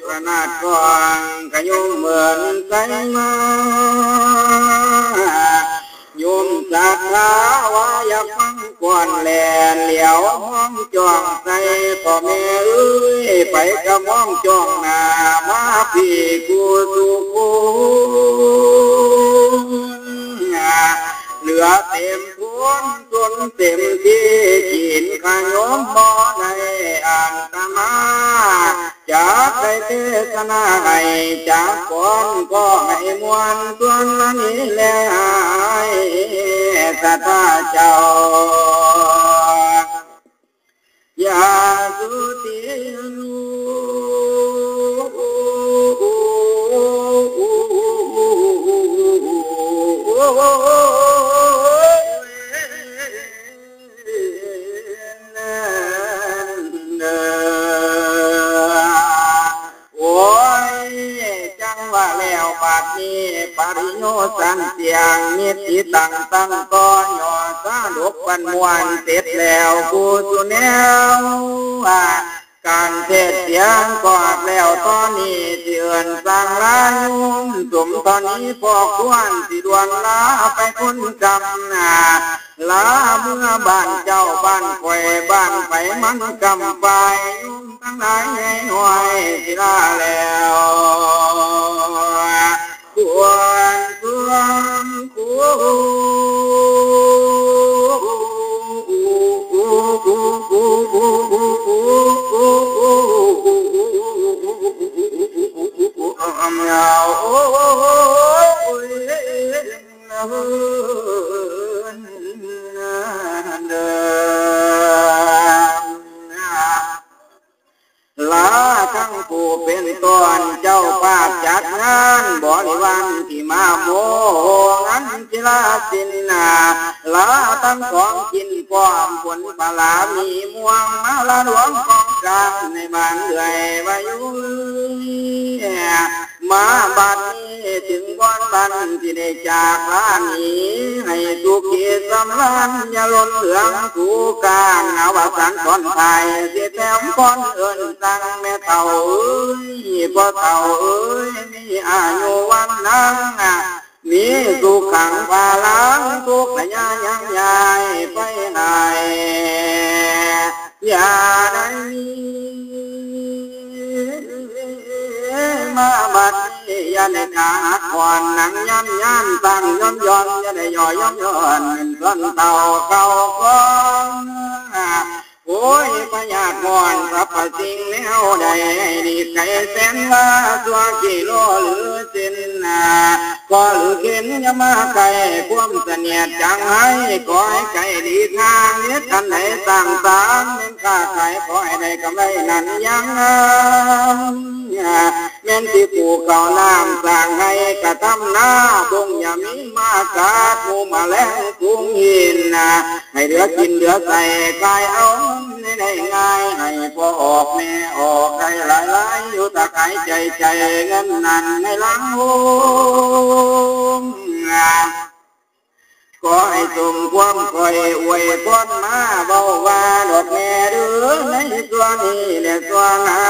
ຂະໜາດກອງກະຍົມເໝືອນໃສມາ ໂຍມສັດທາວ່າຢາກຟັງກ່ອນແລ່ນ ຫຼຽວມອງຈ້ອງໃສ່ພໍ່ແມ່ເອີຍ ໃຜກະມອງຈ້ອງໜ້າມາພີ້ຄູ່ສູ່ຄົນ ເຫຼືອເຕັມພົ້ນຈົນເຕັມທີ່ ກິນຂະໜົມບໍ່ໄດ້ອັນຕະມາ ຈັກໄດ້ເທສະນາໃຫ້ຈັກກ່ອນ ກໍໃຫ້ມ່ວນຊວນລະນີ້ແລ ໃຫ້ສັດທາເຈົ້າ ຢ່າສຸຕິອະນຸ ໂອ້ຍ ຈັ່ງວ່າແລ້ວບາດນີ້ ປະລິໂຍສັນຕຽງ ນິດຕິຕັງ ຕັ້ງຕໍ່ຍໍສາດົກປັນມ່ວນ ເສັດແລ້ວກູສູ່ແນວ ການເທດສຽງກອດແລ້ວຕອນນີ້ ຊິເອີ້ນສັ່ງລາໂຍມ ສົມເທົ່ານີ້ພໍຄວນ ຊິດ່ວນລາໄປຄຸນຄຳນາ ລາເມືອບ້ານເຈົ້າບ້ານຂ້ອຍ ບ້ານໃຜມັນກຳປາຍ ໂຍມທັງຫຼາຍໃຫຍ່ນ້ອຍ ຊິລາແລ້ວ ຄວນ ຄວນ ຄວນ ລາທັງຜູ້ເປັນຕ້ນເຈົ້າພາບຈັດງານ ບໍລິວານທີ່ມາໂມງານ ສິລາສິນນາ ລາທັງຂອງກິນພ້ອມຜົນພະລາມີມ່ວງ ມາລາຫຼວງຂອງການໃນບ້ານເອື້ອຍວາຍຸ ມາບັດນີ້ເຖິງບ່ອນບັນທີ່ໄດ້ຈາກລາໜີ ໃຫ້ສຸຂີສຳລານ ຢ່າລົ້ນເຫຼືອງທຸກການ ອະວະສານຕອນທ້າຍ ຊິແຖມພອນເອີ້ນສັ່ງແມ່ເຖົ້າເອີຍ ພໍ່ເຖົ້າເອີຍ ມີອາຍຸວັນນາ ມີສຸຂັງພາລັງ ທຸກພະຍາຍັງຢາຍໄປໃຫ້ ຢ່າໄດ້ມີ ມາບັດນີ້ ຢ່າໄດ້ຂາດຜ່ອນ ນັ່ງຍາມຍາມ ຕັ້ງຍ້ອນຍ້ອນ ຢ່າໄດ້ຍໍ້ຍ້ອນຍ້ອນ ເປັນສ່ວນເທົ່າເກົ່າຂອງ ໂອ້ຍ ພະຍາດຮ້ອນ ສັບພະສິ່ງແນວໃດ ໃຫ້ຫຼີກໄກແສນວ່າ ຊົ່ວກິໂລຫຼືເສັ້ນນາ ກໍຫຼືເຂັນ ຢ່າມາໃກ້ຄວາມສະໜຽດຈັງໄຫ້ ຂໍໃຫ້ໄກຫຼີກຫ່າງ ເຮັດອັນໃດສ້າງສານ ແມ່ນຄ້າຂາຍ ຂໍໃຫ້ໄດ້ກຳໄລນັ້ນຢ່າງງາມ ແມ່ນທີ່ປູກເຂົ້ານ້ຳສ້າງໄຮ່ກະທຳນາ ບົງຢ່າມີມາກັດ ໝູມະແລງຝູງຫີນນາ ໃຫ້ເຫຼືອກິນເຫຼືອໃຊ້ ຂາຍເອົາເງິນໃຫ້ໄດ້ງ່າຍ ໃຫ້ພໍ່ອອກແມ່ອອກໄດ້ຫຼາຍໆ ຢູ່ຕາກາຍໃຈໃຈ ເງິນນັ້ນໃນຫຼັງໂຮງ ຂໍໃຫ້ສົມຄວາມຂ້ອຍອວຍພອນມາ ເວົ້າວ່າດອກແມ່ເດີ ໃນສ່ວນນີ້ແລະສ່ວນໜ້າ